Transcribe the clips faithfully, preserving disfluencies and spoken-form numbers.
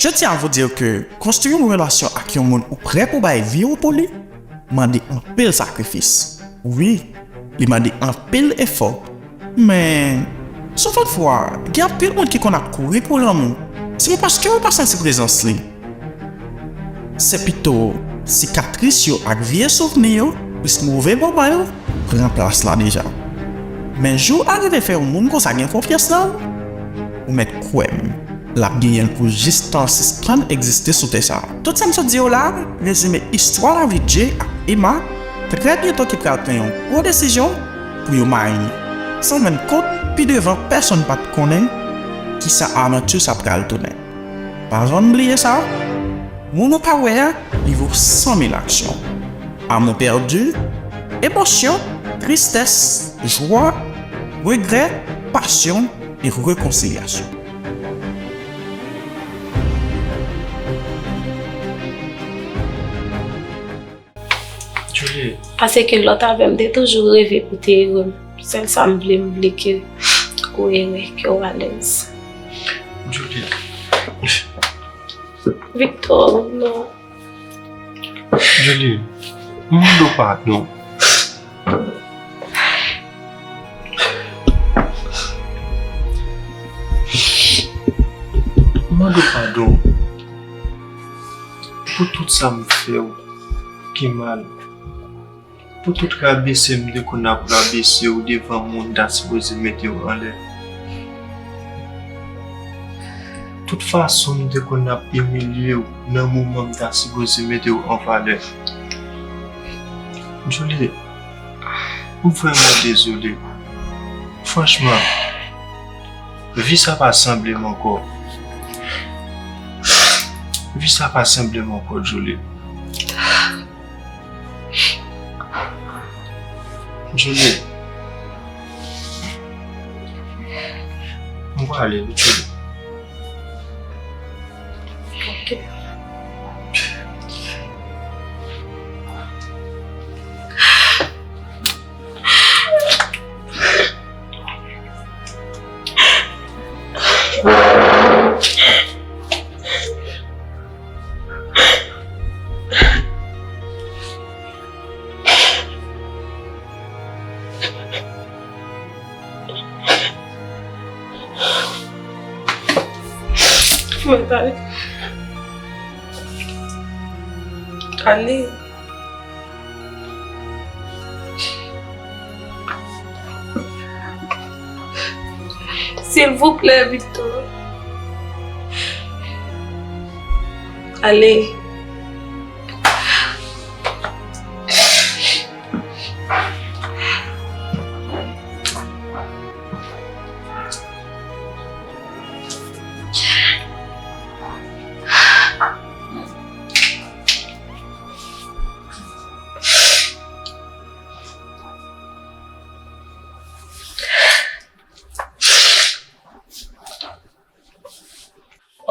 Je tiens à vous dire que construire une relation ak yon moun ou prè pou bay vi w pou li mande anpil sakrifis. Wi, li mande anpil efò. Men, souvantfwa, gen anpil moun ki konn ap kouri pou lanmou, se pa paske yo pa santi prezans li. Se pito sikatris yo ak vye souvni yo, plis move moman yo, pran plas la deja. Men jou a rive fè yon moun konsa gen konfyans nan ou, ou mèt kwè m, l ap genyen l pou jis tan sispann egziste sou tè sa a. Tout sa m sot di yo la a, rezime istwa lavi Jay ak Emma, trè byento ki pral pran yon gwo desizyon pou yo mayi, san rann kont pi devan pèsonn pa t konnen kisa avanti sa pral tounen. Pa janm bliye sa, moun ou pa wè a, li vo san mil aksyon. Amour perdu, émotion, tristesse, joie, regret, passion et réconciliation. Julie. Paske lòt avè m te toujou reve pou te ere m. Sèl sa m vle, m vle ke ou ere, ke ou alèz. Julie. Victor, non. Julie, m mande w padon. M mande w padon pou tout sa m fè w ki mal. Pou tout rabese m te konn ap rabese w devan moun m ta sipoze mete w anlè. Tout fason m te konn ap imilye w nan moman m ta sipoze mete w an valè. Julie, m vrèman dezole. Franchman, vi sa pa sanble m ankò. Vi sa pa sanble m ankò, Julie. Julie. Mwen prale, Julie. Ok. Mwen pale. Annie. Silvouplè, Victor. Ale.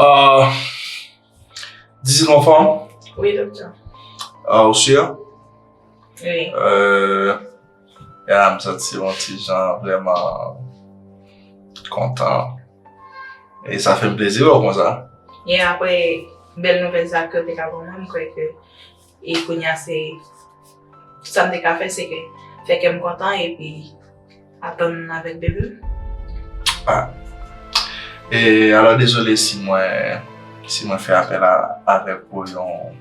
Ah, Dizzy konfòm? Wi, doktè. Ah, ou si? Wi. Euh, ya, m santi yon ti jan vrèman kontan. E sa fè m plezi wè w konsa. Yeah, apre bèl nouvèl sa ke w te ka ban mwen, m kwè ke, e kounye a se tout sa m te ka fè, se ke fè kè m kontan epi atann avèk bebe m. Ah. E alò, dezole si mwen, si mwen fè apèl a, avèk ou yon,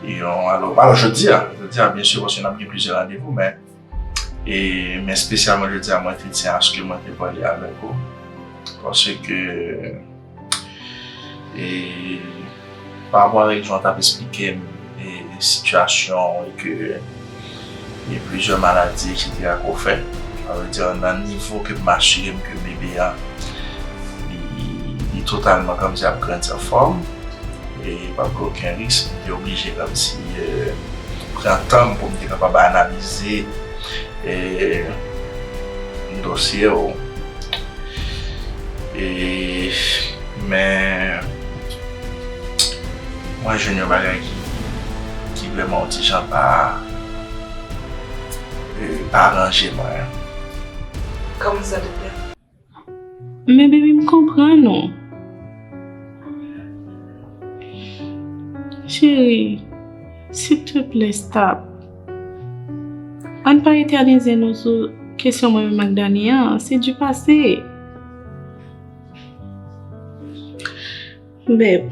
yon, alò, alò, jodi a, jodi a, byen si, paske n ap gen plizyè randevou, men, e, men espesyalman jodi a, mwen te tyen aske mwen te pale avèk ou, paske E, pa rapò avèk jan w t ap esplike m, e, sitiyasyon w e ke gen plizyè maladi, etsetera ke w fè. Sa vle di, nan nivo ke m asire m ke bebe a, li, li totalman kòmsi ap grandi anfòm, e p ap gen okenn risk, m te oblije kòmsi, e, pran tan m pou m te kapab analize, e, dosye w. E, men, mwen jwenn yon bagay ki, ki vrèman yon ti jan pa, e, pa ranje mwen. Kòman sa, doktè? Men, baby, m konprann ou. Cheri, silteplè, stop. Ann pa etènize nou sou kesyon mwen menm ak Dani an, se du passé. Babe,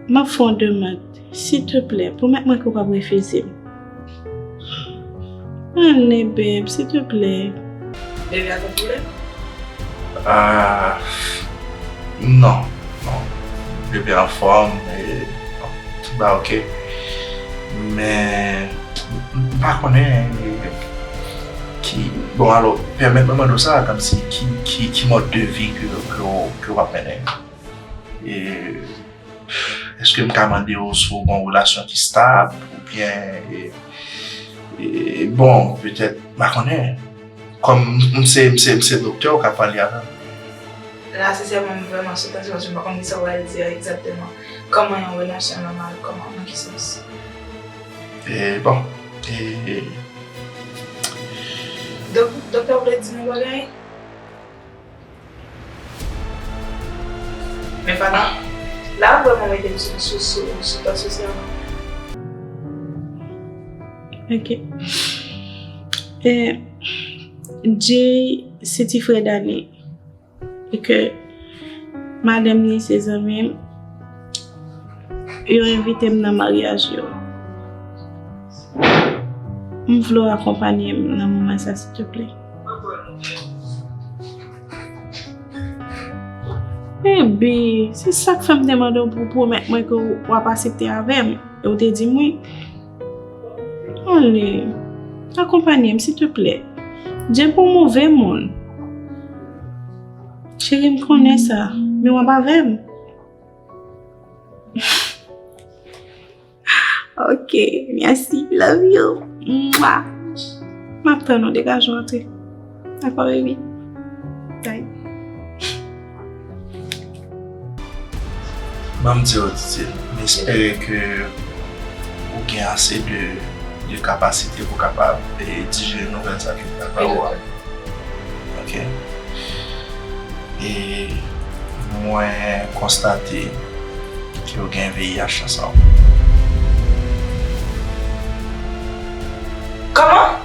m ap fè yon demann, silteplè, pwomèt mwen ke w p ap refize m. Ann, babe, silteplè. Bebe a gen pwoblèm? Ah, non, non. Bebe anfòm, e, bon, tout bagay oke. Men, m pa konnen, e, ki, bon, alò, pèmèt mwen mande w sa, kòmsi, ki, ki, ki mòd de vi ke, ke, w- ke w ap mennen? E, èske m ka mande w si w gen yon relasyon ki stab, oubyen, e, e, bon, petèt, m pa konnen. Kòm m se, m se, m se doktè w k ap pale avè m. La, sensèman, m vrèman sou tansyon, paske m pa konn kisa w pral di a egzakteman. Kòman yon relasyon nòmal? Kòman? Nan ki sans? E, bon, e, Dok-, doktè, w vle di m yon bagay? Men Fana, la ou vrèman mete m sou, sou, sou, sou tansyon sèman. Ok. E, Jay, se ti frè Dani. E ke madanm ni se zanmi m, yo envite m nan maryaj yo. M vle w akonpanye m nan moman sa, silteplè. Baby, se sa k fè m te mande w pou w pwomèt mwen ke w ap aksepte avè m. E w te di m wi. Ale, akonpanye m, silteplè. Jay pa yon move moun. Cheri, m konnen sa, men w ap avè m. Ok, mèsi, love you. Mwa. M ap tann ou, degaje w antre. Dakò, baby? Bye. Ban m di w, Titi, m espere ke ou gen ase de, de kapasite pou kapab, e, dijere nouvèl sa ki t ap ba ou a. Ok. E mwen konstate ke w gen V I H ansanm. Kòman?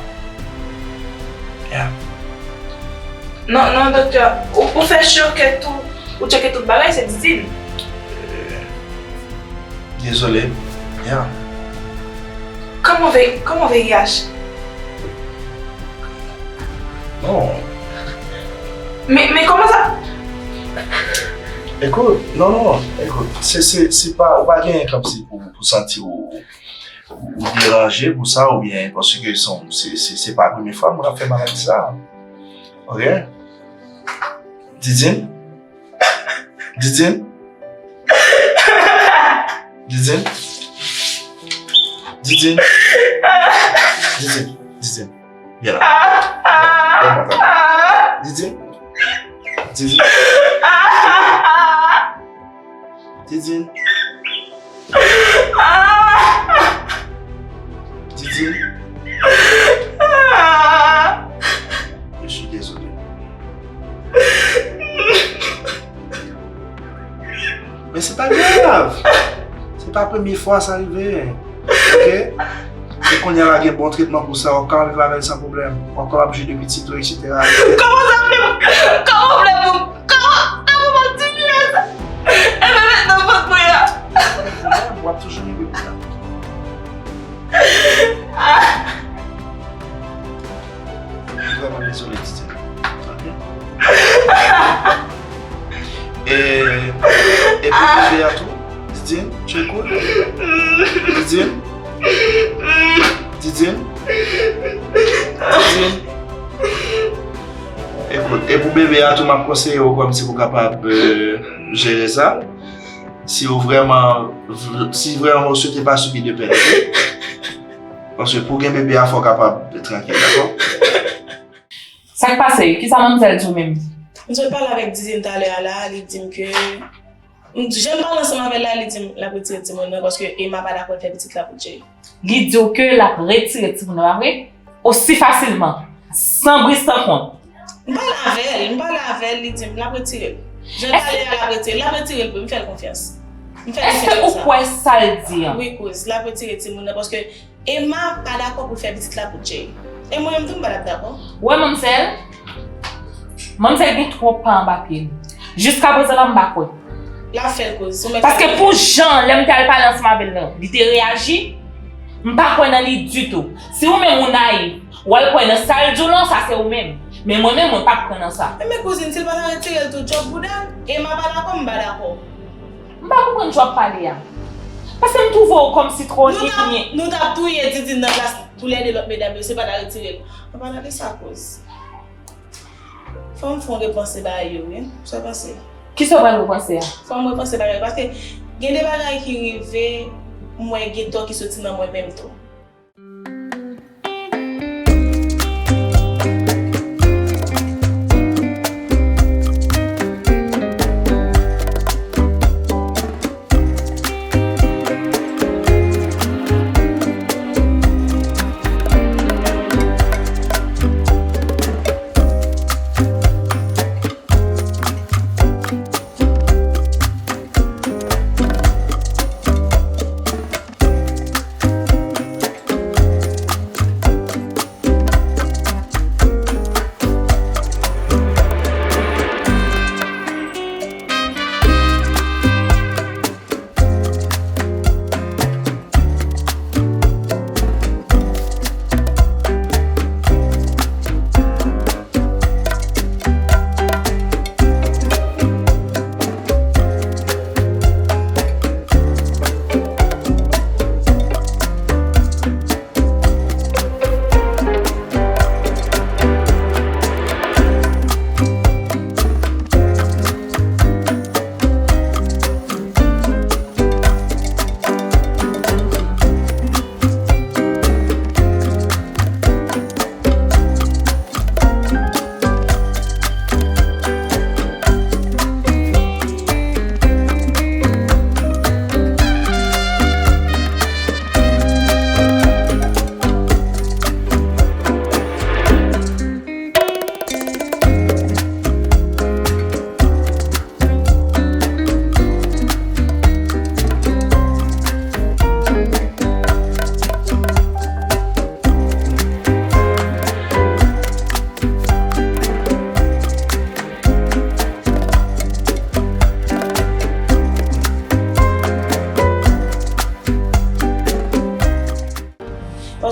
Yeah. Non, non, doktè, ou, ou fè sure ke tou, ou tcheke tout bagay, se Didine. Dezole, yeah. Kòman V-, kòman V I H? Non. Men, men kòman sa? Ekout, non, non, non. Ekout, se, se, se pa, ou pa gen kòmsi pou, pou santi ou, ou deranje pou sa, oubyen paske se, se, se, se pa premye fwa moun ap fè maladi sa. Ok? Didine? Didine? Didine? Didine? Didine? Didine? Vin la. Vin la. Didine? Didine? Didine? Didine? Je suis désolé. Men se pa grav. Se pa premye fwa sa rive. Ok? E kounye a la gen bon tretman pou sa, w ap kapab viv avè l san pwoblèm. W ap kapab jwenn de pitit ou, etsetera. Kòman sa vle pou, kòman vle pou, kòman, kòman m ap di sa? E bebe nan vant mwen an. W ap toujou rive pou sa. M vrèman dezole, Titi. Ok? E, e pou bebe a tou, Didine, tu écoutes? Didine? Didine? Didine? Ekout, e pou bebe a tou, m ap konseye w kòmsi pou kapab, euh, jere sa. Si w vrèman, si vrèman w swete pa sibi de pèn, ok? Paske pou gen bebe a, fò w kapab trankil, dakò? Sa k pase? Kisa manmzèl di w menm? M sot pale avèk Didine talè a la, li di m ke, m, jan m pale ansanm avè l la, li di m l ap retire timoun nan paske Emma pa dakò l fè pitit la pou Jay. Li di w ke l ap retire timoun nan, pa vre? Osi fasilman, san bri, san kont. M pale avè l, m pale avè l, li di m l ap retire l. Jan l pale a, l ap retire l, l ap retire l pou m fè l konfyans. M fè desizyon sa. Èske ou kwè sa l di an? Wi, kouz, l ap retire timoun nan, paske Emma pa dakò pou l fè pitit la pou Jay. E mwen menm tou, m pa t ap dakò. Wè, manmzèl, manmzèl gen twòp pa anba pye l. Jiskaprezan la, m pa kwè. L ap fè l, kouz. Ou mèt fè l. Paske pou jan, lè m te al pale ansanm avè l lan, li te reyaji, m pa kwè nan li ditou. Si ou menm ou nayiv, w al kwè nan sa l di w lan, sa se ou menm. Men mwen menm, mwen p ap kwè nan sa. Enben, kouzin, si l pa ta retire l tou, djòb bouda l, Emma pa dakò, m pa dakò. M pa konprann jan w ap pale a. Paske m twouve w kòmsi twò enyen. Nou t ap, nou t ap touye Didine nan plas toulède lòt medam yo, si l pa ta retire l. An palan de sa, kouz, fò m fè yon repanse bagay yo, wi. Sa w panse? Kisa w pral repanse a? Fò m repanse bagay yo, paske gen de bagay ki rive, m wè gen tò ki soti nan mwen menm tou.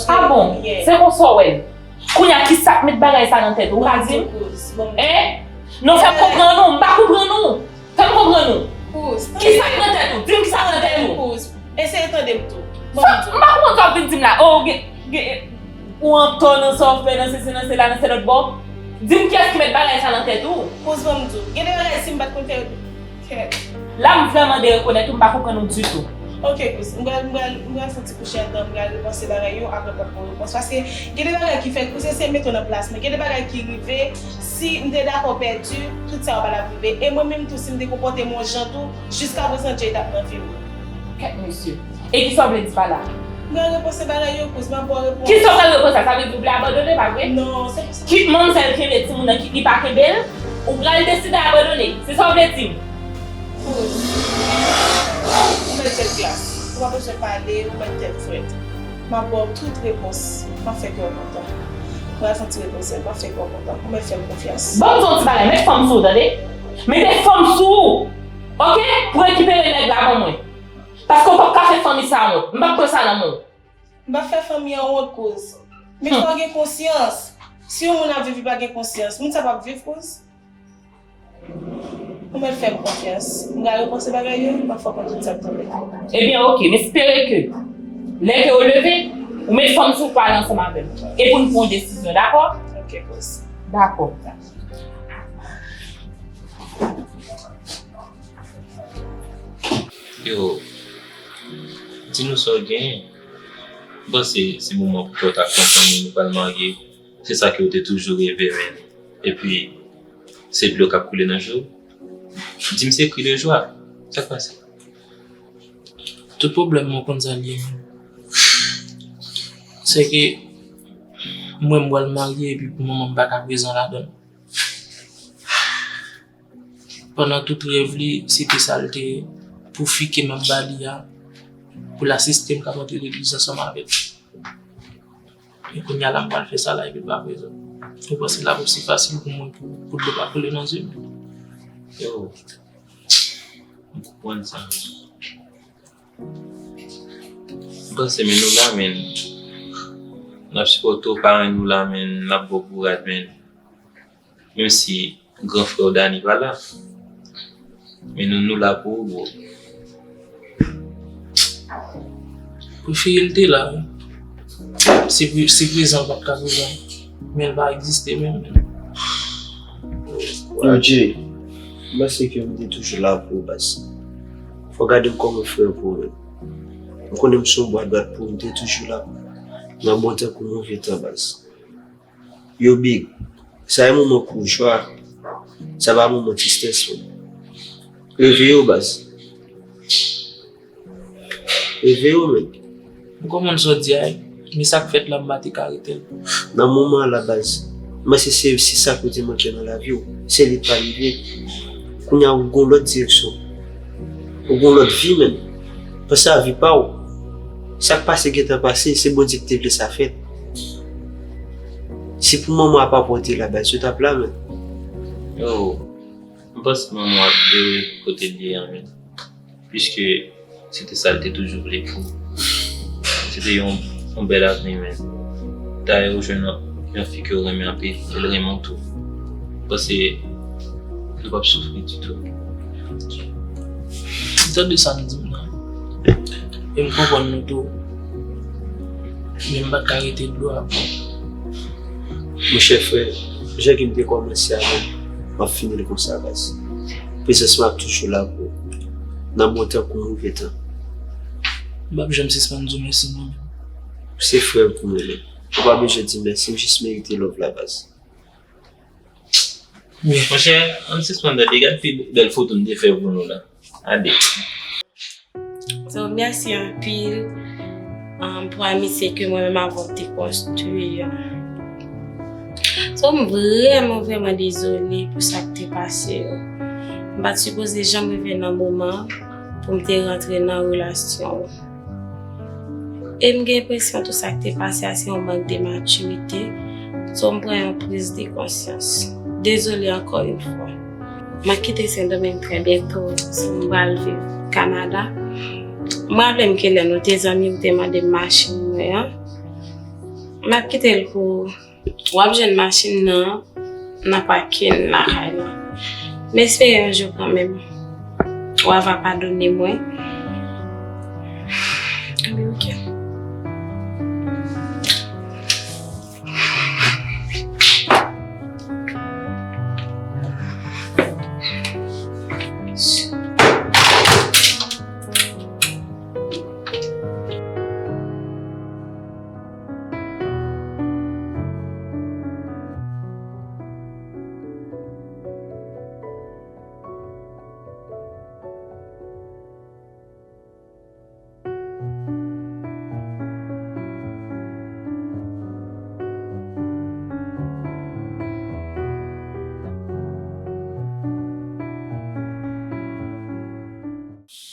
Ah bon? Se konsa w wè l? Kounye a, kisa k met bagay sa nan tèt ou? Ou ka di m? Hein? Non, fè m konprann ou, m pa konprann ou. Fè m konprann ou. Kisa k nan tèt ou? Di m kisa k nan tèt ou. Eseye tande m tou. Bon, m pa konprann sa w ap vin di m la. Oh, gen, gen, ou antò nan sa w fè, nan sesi, nan sela, nan sèlòt bò. Di m kiyès ki met bagay sa nan tèt ou. Kouz, ban m di w. Gen de bagay, si m pa t konn fè yo, kèt. La, m vrèman derekonèt ou, m pa konprann ou ditou. Ok, kouz. M pral, m pral, m pral fè yon ti kouche anndan, m pral repanse bagay yo, apre m ap ba w repons. Paske gen de bagay ki fèt, kouz, eseye mete w nan plas mwen. Gen de bagay ki rive, si m te dakò pèdi, tout sa yo pa t ap rive. E mwen menm tou, si m te konpòte m yon jan tou, jiskaprezan Jay t ap nan vi m. Kèt mesye. E kisa w vle di pa la? M pral repanse bagay yo, kouz, m ap ba w repons. Kisa w pral repanse a? Sa vle di w vle abandone, pa vre? Non, se pa sa. Kit manmzèl kenbe timoun nan, kit li pa kenbe l, ou pral deside abandone. Se sa w vle di m? Kouz, ou mèt tèt glas. Ou pa bezwen pale, ou mèt tèt frèt. M ap ba w tout repons. M ap fè kè w kontan. M pral fè yon ti repoze, m ap fè kè w kontan. Ou mèt fè m konfyans. Ban m di w yon ti bagay, mete fanm sou ou, tande? Mete fanm sou ou! Ok? Pou rekipere nèg la ban mwen. Paske w p ap ka fè fanmi sa a wont. M p ap pran sa nan men w. M p ap fè fanmi an wont, kouz. Men fò w gen konsyans. Si yon moun ap viv, li pa gen konsyans, moun sa p ap viv, kouz. Ou mèt fè m konfyans. M pral repanse bagay yo, m ap fè w konn tout sa k tonbe. Ebyen, ok, m espere ke lè ke w leve, ou met fanm sou ou pale ansanm avè m. E pou n pran yon desizyon, dakò? Ok, kouz. Dakò. Yo, di nou sa w genyen. M panse se moman pou kè w ta kontan nou, nou pral marye. Se sa ke w te toujou reve, men. Epi, se dlo k ap koule nan je w. Di m se kri de jwa. Sa k pase? Tout pwoblèm mwen konn sa l ye. Se ke mwen m pral marye epi pou moman m pa ka prezan ladan l. Pandan tout rèv li, se te sa l te ye. pou fi ke m ap ba li a, pou l asiste m k ap antre legliz ansanm avè l. E kounye a la, m pral fè sa la epi pa prezan. Ou panse l ap osi fasil pou mwen pou, pou dlo pa koule nan zye m? Yo, m konprann sa. M panse, men nou la, men. N ap sipòte w, paran nou la, men. N ap ba w bourad, men. Menm si gran frè w Dani pa la. Men nou, nou la pou ou, bro. Prefere l te la, wi. Si, si prezan l pa t ka prezan, men l pa egziste menm, menm. Yo, Jay, m panse ke m te toujou la pou ou, baz. Fò w gade m kòm yon frè pou ou, menm. M konnen m se yon bwa dwat pou ou, m te toujou la pou ou. Nan bon tan kou move tan, baz. Yo, Big, sa e moman pou ou, chwa. Sa pa moman tristès, non. Reveye w, baz. Reveye w, menm. M konprann sa w di a, men sa k fèt la, m pa te ka rete l. Nan moman an la, baz, m panse se, se sa ke w te manke nan lavi w. Se li k pa rive. Kounye a, ou gen yon lòt direksyon. Ou gen yon lòt vi, menm. Panse a vi pa w. Sa k pase gentan pase, se Bondye ki te vle sa fèt. Si pou manman w pa pote la, baz, yo t ap la, menm. Yo, m panse manman w ap ere kote l ye an, menm. Piske se te sa l te toujou vle pou ou. Se te yon, yon bèl avni, men. Dayè, ou jwenn yon, yon fi ke w renmen anpil, e l renmen w tou. M panse nou p ap soufri ditou. M tande sa n di m nan. E m konprann nou tou. Men m pa t ka rete dlo a pou ou. Monchè frè, jan ke m te kòmanse avè w, m ap fini l konsa, baz. Prezans mwen ap toujou la pou ou. Nan bon tan kou move tan. M p ap janm sispann di w mèsi, mwen menm. Se frè m pou mwen menm. Ou pa bezwen di mèsi, m jis merite love la, baz. Monchè, ann sispann tande, gad pi bèl foto m te fè pou nou la. Gade. So, mèsi anpil, um, pou amitye ke mwen menm avè w te konstwi an. So, m vrèman, vrèman dezole pou sa k te pase yo. M pa t sipoze janm rive nan moman pou m te rantre nan relasyon w. E m gen enpresyon tou sa k te pase a se yon mank de matirite. So, m pran yon priz de konsyans. Dezole ankò yon fwa. M ap kite Sendomeng trè byento, si m pral viv Kanada. M raple m ke lè nou te zanmi, ou te mande m machin mwen an. M ap kite l pou ou. W ap jwenn machin nan nan pakin lakay la. M espere yon jou kanmenm, w a va padone mwen. Anben, ok.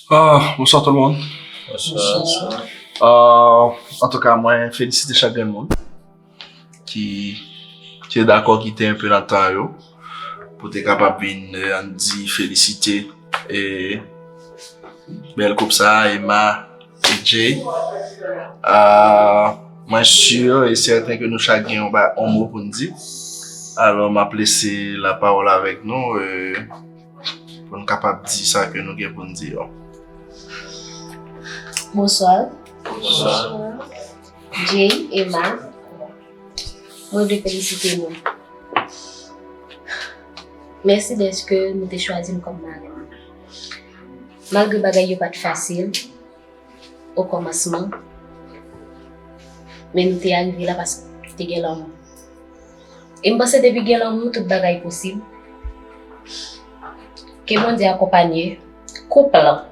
Ah, bonswa tout moun. Bonswa. Ah, antouka, mwen felisite chak grenn moun ki, ki te dakò kite enpe nan tan yo pou te kapab vin, eh, ann di felisite, eh, bèl koup sa, Emma e Jay. Ah, mwen si e sèten ke nou chak gen yon ba-, yon mo pou n di. Alò, m ap lese lapawòl avèk nou, eh, pou n kapab di sa ke nou gen pou n di yo. Bonswa. Bonswa. Jay, Emma, mwen vle felisite nou. Mèsi dèske nou te chwazi m kòm marenn. Malgre bagay yo pa t fasil o kòmansman, men nou te arive la paske te gen lanmou. E m panse depi gen lanmou, tout bagay posib. Ke Bondye akonpanye koup lan.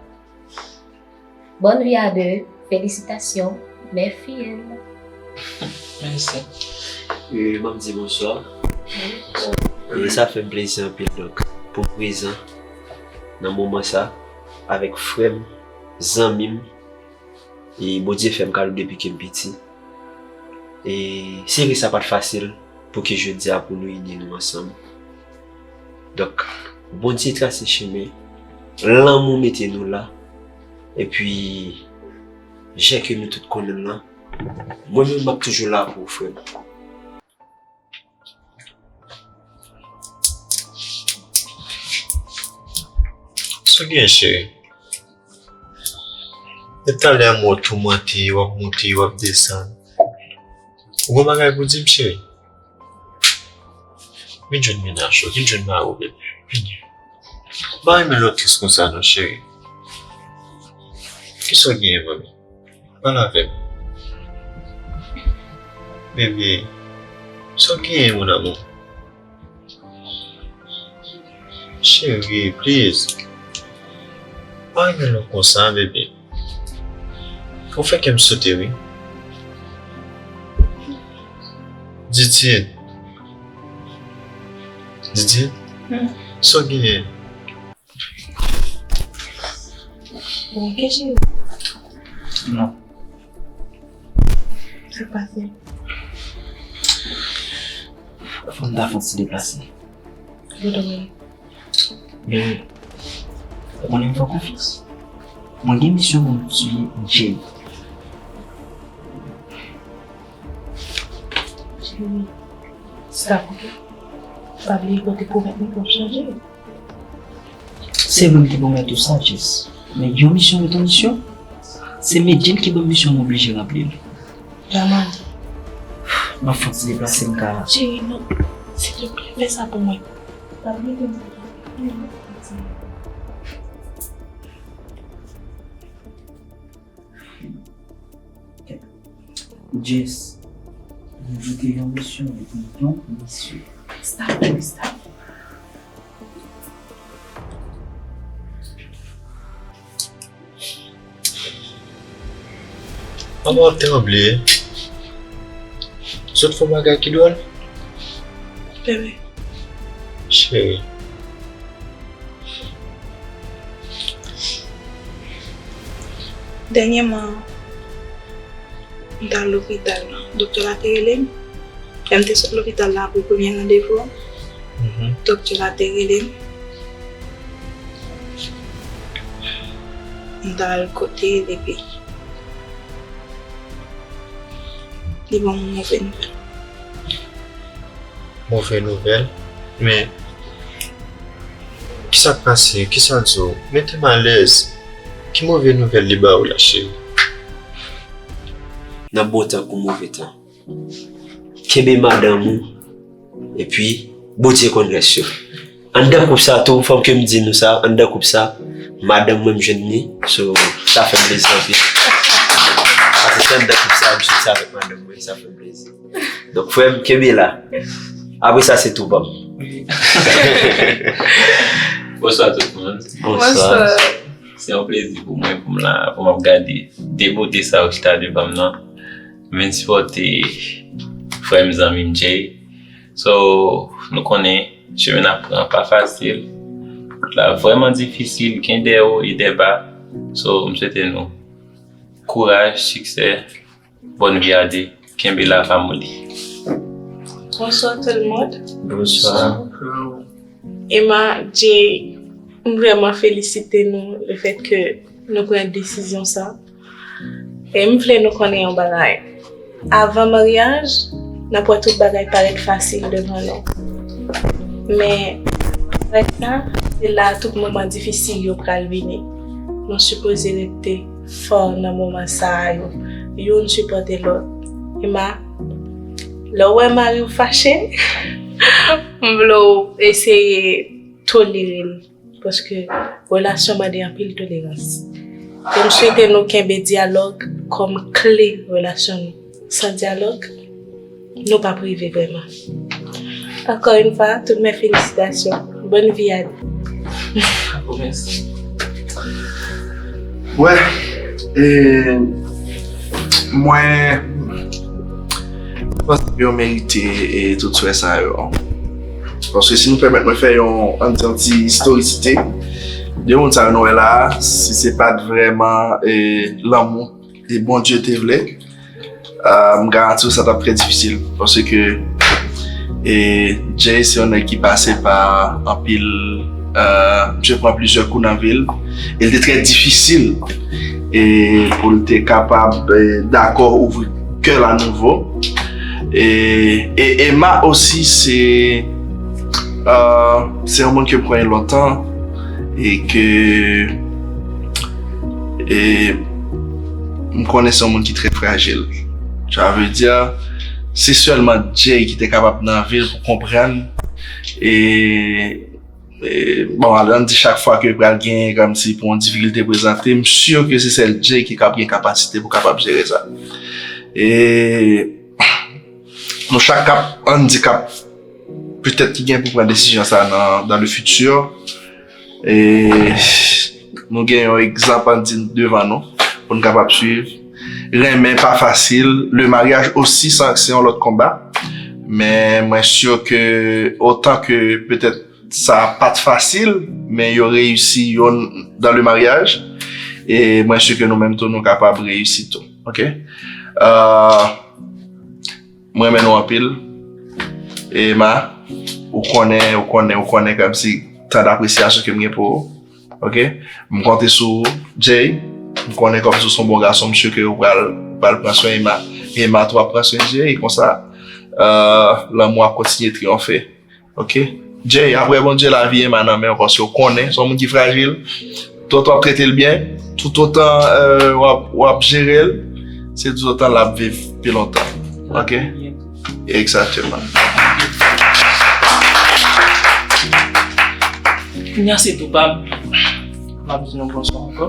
Bonne vie à deux. Félicitations, mes filles. Mèsi. E, m ap di bonswa. E sa fè m plezi anpil. Donk, pou prezan, nan moman sa, avèk frè m, zanmi m, e Bondye fè m kado depi ke m piti. E se vre sa pa t fasil pou ke jodi a pou nou ini nou ansanm. Donk, Bondye trase chemen, lanmou mete nou la, epi jan ke nou tout konnen l lan, mwen menm m ap toujou la pou ou, frè m. Sa w gen, cheri? Depi talè a m wè w toumante, w ap monte, w ap desann. Ou gen bagay pou di m, cheri? Vin jwenn mennaj ou, vin jwenn mari w, bebe. Vini. M pa renmen lòt tris konsa non, cheri. Kisa w genyen, manmi? Pale avè m. Bebe, sa w genyen, mon amour? Cheri, please. Pa renmen lòt konsa, bebe. Ou fè kè m sote, wi. Didie. Didie? Sa w genyen? Bon, ke cheri? Non. Sa k pase? Fò m ta fè yon ti deplase. Yo dòmi. Men, ou konnen m fè w konfyans. Mwen gen misyon pou m tiye Jay. Cheri, stop, ok? Pa bliye ke w te pwomèt mwen ke w ap chanje. Se vre m te pwomèt ou sa, Jess. Men yon misyon ret yon misyon. Se Medjine ki ban m misyon m oblije ranpli l. Jamal. M ap fè yon ti deplase m ka. Cheri, non. Silvouplè, fè sa pou mwen. Pa bliye ke m te Jess, m di w ke yon misyon epi yon misyon. Stop, stop. Manman w ap tranble. Sot fè yon bagay ki dwòl. Bebe. Cheri. Dènyèman, m t al lopital. Doktè la te rele m. Lè m te sot lopital la apre premye randevou an, doktè la te rele m. M t al kote l epi li ban m yon move nouvèl. Move nouvèl? Men, kisa k pase? Kisa l di w? Mete m alèz. Ki move nouvèl li ba w la, cheri? Nan bon tan kou move tan. Kenbe madanm ou, epi Bondye konn rès yo. Anndan koup sa tou, fò m ke m di nou sa, anndan koup sa, madanm mwen m jwenn li, so, sa fè m plezi anpil. Paske se anndan koup sa, m soti avèk madanm mwen, sa fè m plezi. Donk, frè m, kenbe la. Apre sa, se tou pa m. Bonswa tout moun. Bonswa. Se yon plezi pou mwen, pou m la, pou m ap gade de bote sa yo chita devan m nan. M vin sipòte frè m, zanmi m Jay. So, nou konnen, chemen n ap pran pa fasil. La vrèman difisil, gen de wo e de ba. So, m swete nou kouraj, siksè, bòn vi a de, kenbe la pa moli. Bonsoir tout le monde. Bonswa. Emma, Jay, m vrèman felisite nou le fèt ke nou pran desizyon sa. E m vle nou konnen yon bagay. Avan maryaj, n ap wè tout bagay parèt fasil devan nou. Men, apre sa, se la tout moman difisil yo pral vini. Nou sipoze rete fò nan moman sa a yo. Youn sipòte lòt. Emma, lè w wè mari w fache, m vle w eseye tolere l. Paske relasyon mande anpil tolerans. E m swete nou kenbe dyalòg kòm kle relasyon nou. San dyalòg, nou p ap rive vrèman. Encore une fois, toutes mes félicitations. Bonne vie à deux. Mèsi. Wè, e, mwen panse yo merite e tout swè sa yo. Paske si nou pèmèt mwen fè yon, ann di yon ti istorikite, De moun sa yo nou wè la a, si se pa t vrèman, e, lanmou e Bondye te vle, e, m garanti w sa t ap trè difisil. Paske, e, Jay se yon nèg ki pase pa anpil, e, misye pran plizyè kou nan vi l. E l te trè difisil, e, pou l te kapab, e, dakò ouvri kè l anouvo. E, e Emma osi se, e, se yon moun ke m konnen lontan e ke, e, m konnen se yon moun ki trè frajil. Sa vle di, se sèlman Jay ki te kapab nan vi l pou konprann. E, e, bon, ann di chak fwa ke pral gen kòmsi pou yon difikilte prezante, m si ke se sèl Jay ki kab gen kapasite pou kapab jere sa. E nou chak k ap, ann di k ap petèt ki gen pou pran desizyon sa nan, dans le futur. E nou gen yon egzanp, ann di, devan nou pou n kapab swiv. Renmen pa fasil. Le maryaj osi, sa se yon lòt konba. Men mwen si ke otan ke petèt sa pa t fasil, men yo reyisi youn dans le maryaj. E mwen si ke nou menm tou, nou kapab reyisi tou. Oke? E, Mwen renmen nou anpil. Emma, ou konnen, ou konnen, ou konnen kòmsi tan dapresyasyon ke m gen pou ou. Oke? M konte sou ou, Jay. M konnen kòmsi ou se yon bon gason, m si ke ou pral, pral pran swen Emma. Emma tou ap pran swen Jay, e konsa, e, lanmou ap kontinye triyonfe. Oke? Jay, apre Bondye, lavi Emma nan men w, paske w konnen, se yon moun ki frajil. Toutotan w ap trete l byen, toutotan, e, w ap, w ap jere l, se toutotan l ap viv pi lontan. Oke? Egzakteman. Kounye a se tou pa m. M ap di nou bonswa ankò.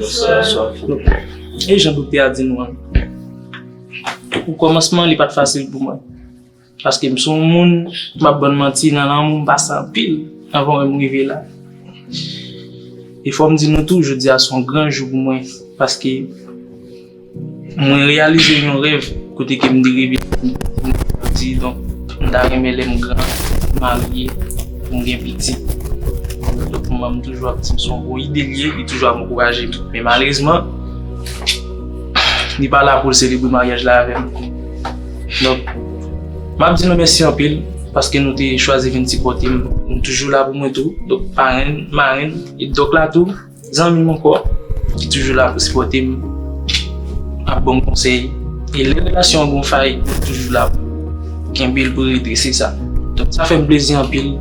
Bonswa. E jan doktè a di nou an, o kòmansman, li pa t fasil pou mwen. Paske m se yon moun, m ap bann manti, nan lanmou, m pase anpil anvan menm m rive la. E fò m di nou tou, jodi a se yon gran jou pou mwen, paske mwen reyalize yon rèv kote ke m te reve di, donk, m ta renmen lè m gran, marye, pou m gen pitit. Donk, mwen, m toujou ap di m se yon bon ide l ye, li toujou ap ankouraje m. Men malerezman, li pa la pou l selebre maryaj la avè m. Donk, m ap di nou mèsi anpil paske nou te chwazi vin sipòte m. Nou toujou la pou mwen tou. Donk, parenn, marenn, e dòk la tou, zanmi m ankò, ki toujou la pou sipòte m, ap ban m konsèy. E lè relasyon an gon fay, nou toujou la pou kenbe l, pou redrese sa. Donk, sa fè m plezi anpil.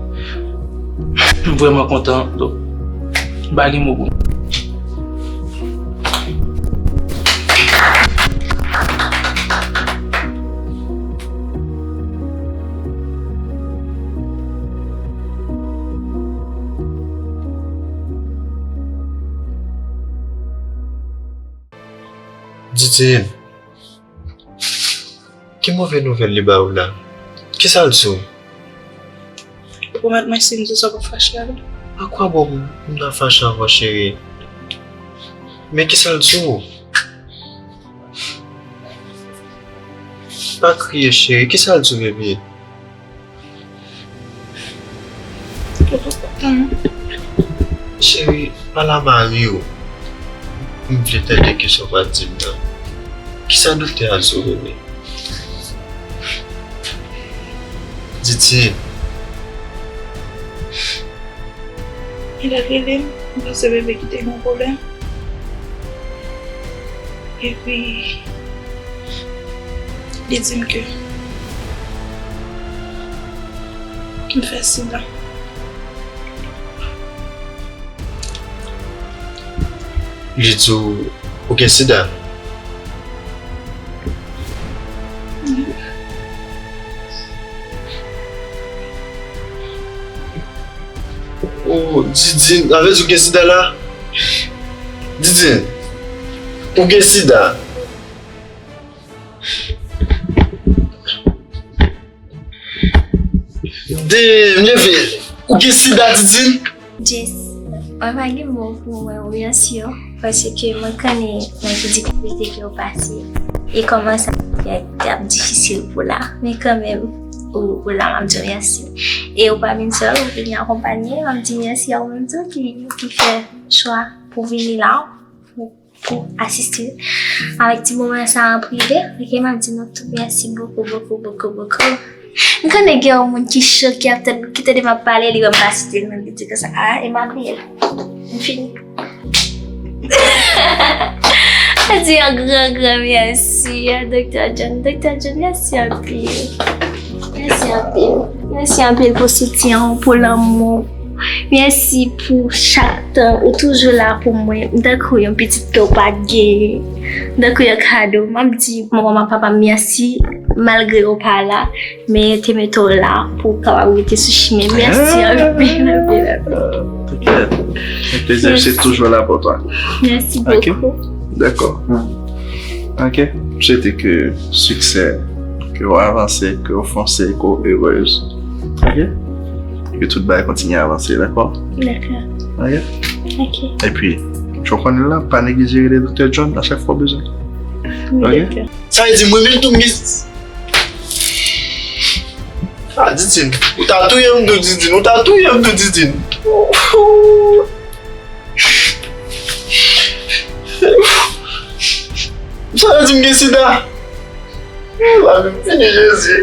M vrèman kontan. Donk, m pa gen mo pou m. Didine, ki move nouvèl li ba ou la? Kisa l di w? Ou pwomèt mwen si m di w sa w p ap fache avè m? Akwabò m, m ta fache avè w, cheri. Men kisa l di w? Pa kriye, cheri. Kisa l di w, bebe? Cheri, pale a mari w. M vle tande kisa w pral di m nan. Kisa doktè a di w, bebe? Didi. Li t ap rele m, m panse bebe ki te gen yon pwoblèm. Epi, li di m ke m fè sida. Li di w, ou gen sida? Oh, Didine, sa vle di ou gen sida la? Didine, ou gen sida? Damn, leve, ou gen sida, Didine? Jess, mwen pa gen mo pou mwen remèsye w, paske mwen konnen nan tout difikilte ke w pase, e kòman sa te ap difisil pou w la. Men kanmenm, Ou, ou la, m ap di w mèsi. E ou pa vin sèl, ou vini akonpanye. M ap di mèsi a ou menm tou ki, ki fè chwa pou vini la, pou, pou asiste avèk ti moman sa an prive. Ok, m ap di nou tout mèsi bokou, bokou, bokou, bokou. M konnen gen yon moun ki cho, ki ap tann, ki tande m ap pale, li wè m pa site l, men li di konsa, ah, e m ap bliye l. M fini. Mwen di yon gran, gran mèsi a Doktè John. Doktè John, mèsi anpil. Mèsi anpil. Mèsi anpil pou soutyen w, pou lanmou w. Mèsi pou chak tan ou toujou la pou mwen. M tankou yon pitit ke w pa t genyen. M tankou yon kado. M ap di manman m ak papa m mèsi, malgre yo pa la. Men yo te mete w la pou w kapab rete sou chimen. Mèsi anpil, anpil, anpil. T'inquiète. Le plaisir, c'est toujours là pour toi. Merci beaucoup. D'accord. Ok. M swete ke siksè, ke w avanse, ke w fonse, ke w erez. Ok? E ke tout bagay kontinye avanse, dakò? Dakò. Ok? Ok. Epi, jan w konnen l la, pa neglije rele Doktè John a chak fwa w bezwen. Wi, ok? Doktè. Sa vle di mwen menm tou m gen. Ah, Didine, ou ta touye m tou, Didine, ou ta touye m tou, Didine. Sa vle di m gen sida. Lavi m fini, Jezi.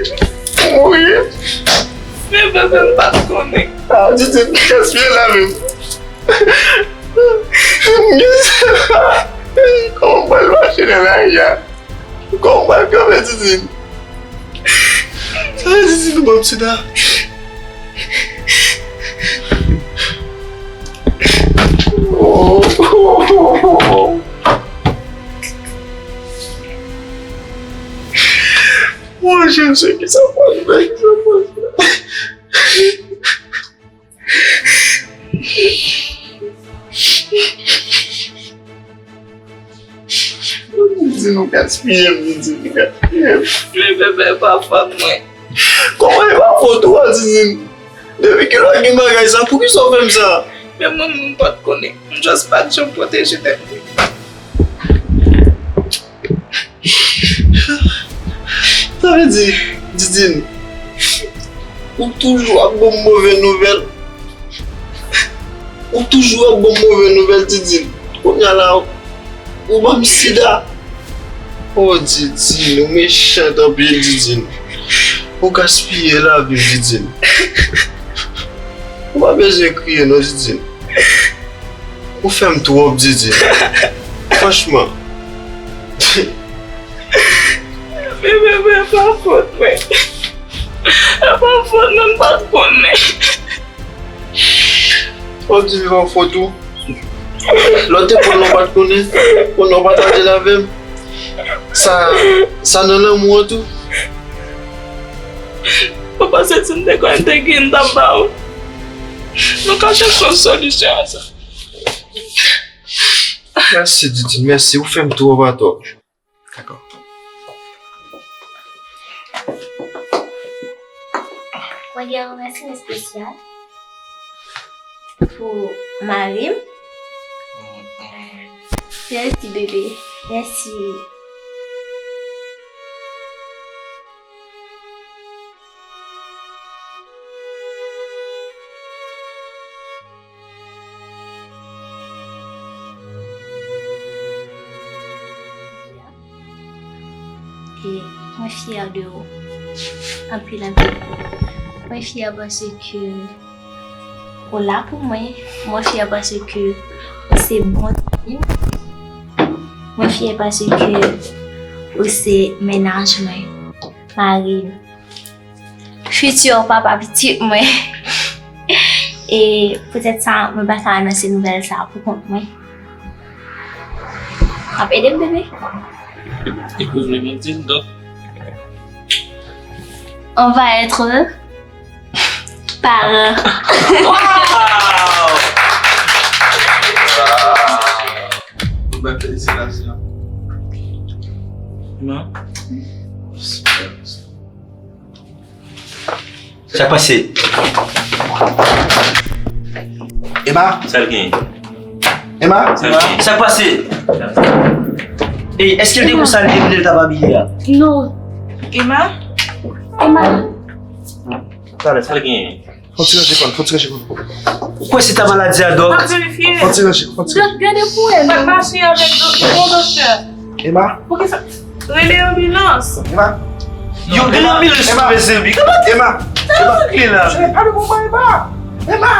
M mouri. Men bebe, m pa t konnen. Ah, Didine, gaspiye lavi m. M gen sida. Kòman m pral mache nan lari a? Kòman m pral kanpe, Didine? Sa vle di Didine ban m sida? Oh, oh, oh, oh, oh. Mon Dieu, se ki sa pral fè, ki sa pral fè? Didine, ou gaspiye m, Didine, ou gaspiye m. Men bebe, pa fòt mwen. Kòman e pa fòt ou a, Didine? Depi kilè w gen bagay sa, poukisa w fè m sa? Men mwen menm, m pa t konnen. M just pa t janm pwoteje tèt mwen. Sa vle di, Didine, ou toujou ap ban m move nouvèl. Ou toujou ap ban m move nouvèl, Didine. Kounye a la, ou ban m sida. Oh, Didine, ou mechan anpil, Didine. Ou gaspiye lavi m, Didine. Ou pa bezwen kriye non, Didine. Ou fè m twòp, Didine. Franchman. Men, men, men, pa fòt mwen. E pa fòt mwen, m pa t konnen. W ap di m pa fòt ou? Lè w te pran l, w pa t konnen? Kounye a w pataje l avè m? Sa, sa nan lanmou an tou? Ou panse si m te konnen m te gen, m t ap ba ou? Nou ka chèche yon solisyon a sa. Mèsi, Didine, mèsi. Ou fè m twòp atò. Dakò. Mwen gen yon remèsiman espesyal pou mari m. Mèsi, bebe. Mèsi. E mwen fyè de ou. Anpil, anpil. Mwen fyè paske ou la pou mwen. Mwen fyè paske ou se bon zanmi m. Mwen fyè paske ou se mennaj mwen, mari m. Fiti papa pitit mwen. E poutèt sa, mwen pa ka anonse nouvèl sa a pou kont mwen. W ap ede m, bebe? E, e ou vle m di l, donk? On va être parents. Wow! Wow! Bèl felisitasyon. Non? Sa k pase? Emma? Sa l genyen? Emma? Sa l genyen? Sa k pase? Ey, èske l te konsa l te vle l t ap abiye a? Non. Emma? Emma. Talè. Sa l genyen? Fon ti ranje kòn, fon ti ranje kòn. Ou kwè se ta maladi a, Dòk? M ap verifye. Fon ti ranje, fon ti ranje. Dòk, gade pou wè non. Mwen mache avèk dòk, bon doktè. Emma? Poukisa? Rele anbilans. Emma? Yo, gen anbilans pou mezanmi. Kòman te... Emma? Sa yo regle la? Je n'ai pas le moment, Emma. Emma?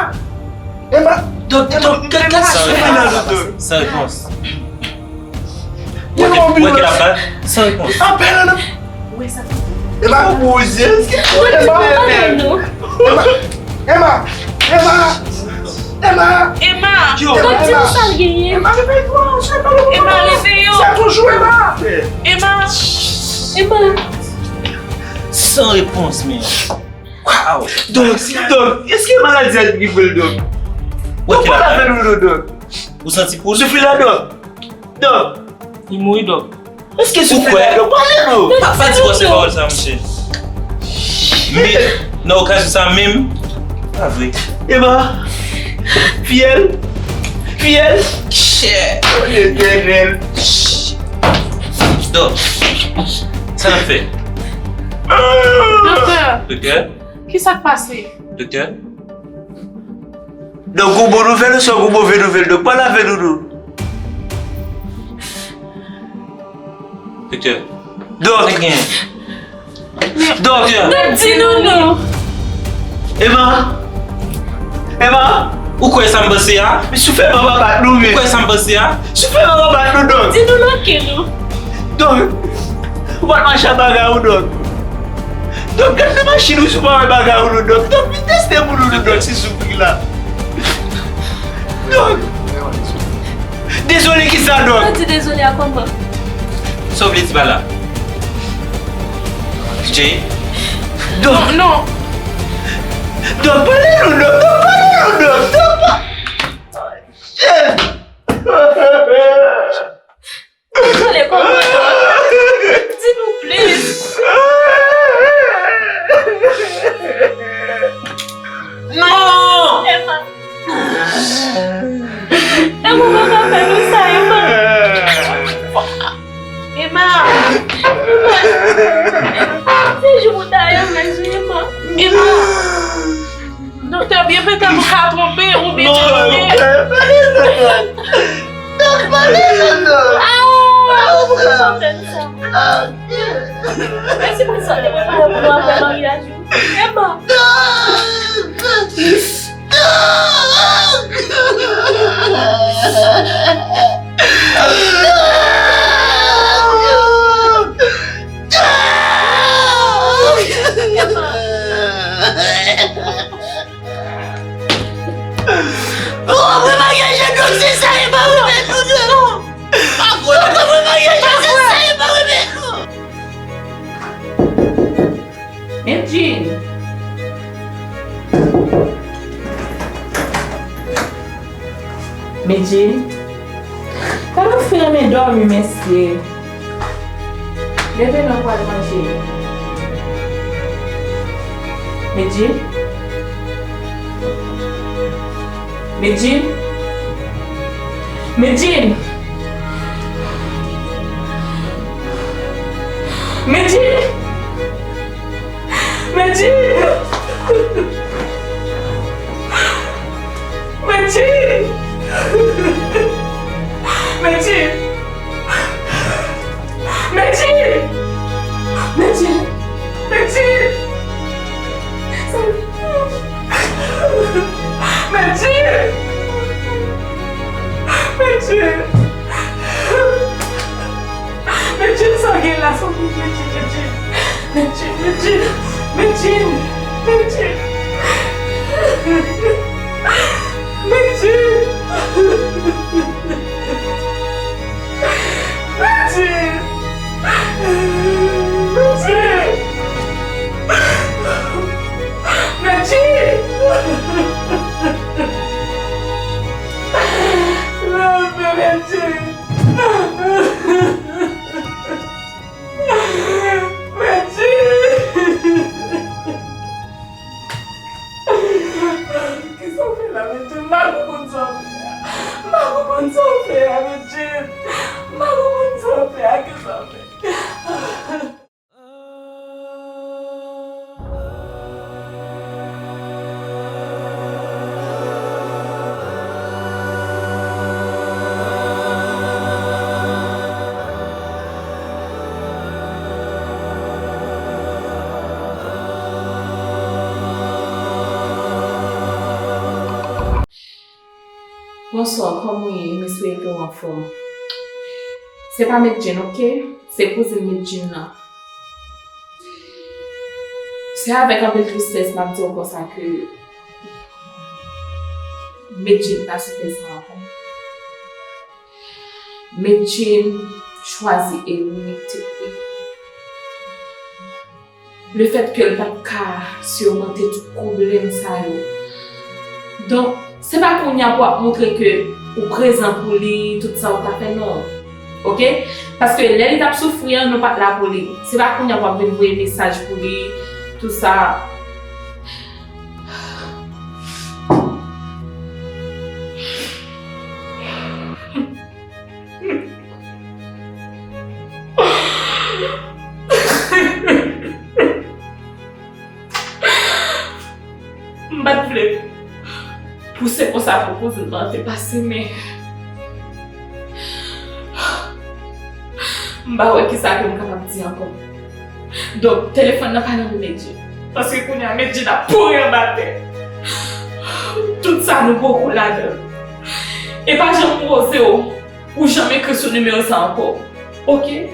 Emma? Dòk, dòk, gad, gad sa yo fè la, dòk. San repons. Wè ke, wè ke l ap bat, san repons. Apèl nan. Emma, poze, èske Emma, Emma, Emma, Emma, Emma. Yo, Emma, Emma. Emma, réveille-toi, c'est pas le moment. Emma, réveille-toi. C'est toujours Emma. Emma. Emma. San repons, men. Waw. Dòk, dòk, èske maladi a gripe l, dòk? Dòk, pale avè nou, dòk. Ou santi poul? Soufri la, dòk. Dòk. Li mouri, dòk. Èske soufri la, dòk? Pale nou. Pa, pa di gwòs pawòl sa, monchè. Men, nan okazyon sa menm, pa vre. Emma. Fiyèl. Fiyèl. Chè. O Letènèl. Dòk, sa n ap fè? Doktè. Doktè. Kisa k pase? Doktè. Donk, ou bon nouvèl oswa ou move nouvèl? Donk, pale avè nou, non. Doktè. Donk. Sa k genyen? Doktè. Donk, di nou, non. Emma. Emma. Ou kwè sa m panse a? Soufri Emma pa bat nou, men. Ou kwè sa m panse a? Soufri Emma pa bat nou, dòk. Di nou nan ke nou. Dòk, ou pa t mache ak bagay ou, dòk. Dòk, gad nan machin ou si w pa wè bagay ou, non, dòk. Dòk, vin teste pou nou, non, dòk, si soufri la. Dòk. Dezole kisa, dòk? Ou di dezole a kòman? Sa w vle di pa la? Jay? Dòk. Non, non. Dòk, pale nou, dòk. Dòk, pale nou, dòk. Dòk, pa... Shit. Dezole, kòman, dòk? Di nou plis. Non! Emma. Emma, ou pa ka fè nou sa, Emma. Emma. Se jou pou ta renmen, Emma. Emma. Doktè, byen petèt ou ka twonpe oubyen... Non, doktè, pale non, non. Non, pale non, non. Ah, ou pou chante sa. Ah, mèsi pou sa, te prepare pou nou apre maryaj ou. Emma. Non. Non. Ou apre maryaj la, dòk, se sa e pa remèd ou, dòk. Ou apre maryaj la, se sa e pa remèd ou. Medjine. Medjine. Gade yon fi renmen dòmi, mesye. Leve non, pral manje. Medjine. Medjine. Medjine. Medjine. Medjine! Medjine! Medjine! Medjine! Medjine! Medjine! Medjine, sa w gen la, sa w gen, Medjine, Medjine. Medjine, Medjine, Medjine, Medjine. Medjine. Medjine. Medjine. Medjine. Leve, Medjine. Medjine! Kisa w fè la, Medjine? M pa konprann sa w fè a. M pa konprann Bonswa, kòman w ye? M espere ke w anfòm. Se pa Medjine, oke? Se kouzin Medjine nan. Se avèk anpil tristès m ap di w konsa ke Medjine pa sou tè sa ankò. Medjine chwazi elimine pitit li. Lefètke l pa t ka sirmante tout pwoblèm sa yo. Donk, se pa kounye a pou w ap montre ke ou prezan pou li, tout sa ou ta fè, non. Oke? Paske lè li t ap soufri an, nou pa t la pou li. Se pa kounye a pou w ap vin voye mesaj pou li, tout sa. M pa t vle pou se konsa pou kouzin nan te pase, men m pa wè kisa ke m kapab di ankò. Donk, telefòn nan pa nan men Medjine. Paske kounye a, Medjine ap pouri anba tè. Tout sa nou poko ladan. E pa janm poze w pou janm ekri sou nimewo sa ankò. Oke?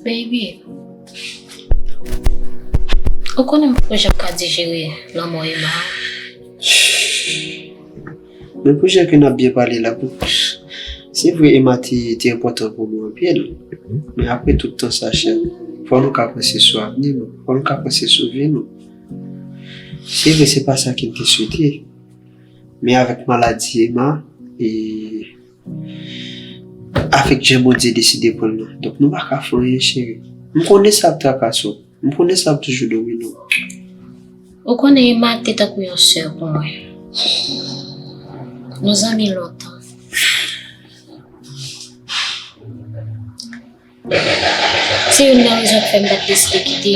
Baby, ou konnen m poko janm ka dijere lanmò Emma. Men pou jan ke n ap byen pale la, pou, se vre Emma te, te enpòtan pou nou anpil. Men apre tout tan sa, chè, fò nou ka panse sou avni nou, fò nou ka panse sou vi nou. Se vre, se pa sa ke n te swete. Men avèk maladi Emma, e avèk jan Bondye deside pran l nan. Donk, nou pa ka fè anyen, cheri. M konnen sa ap trakase w. M konnen sa ap toujou domine w. Ou konnen Emma te tankou yon sè pou mwen. Nou zanmi lontan. Se youn nan rezon k fè m pa t deside kite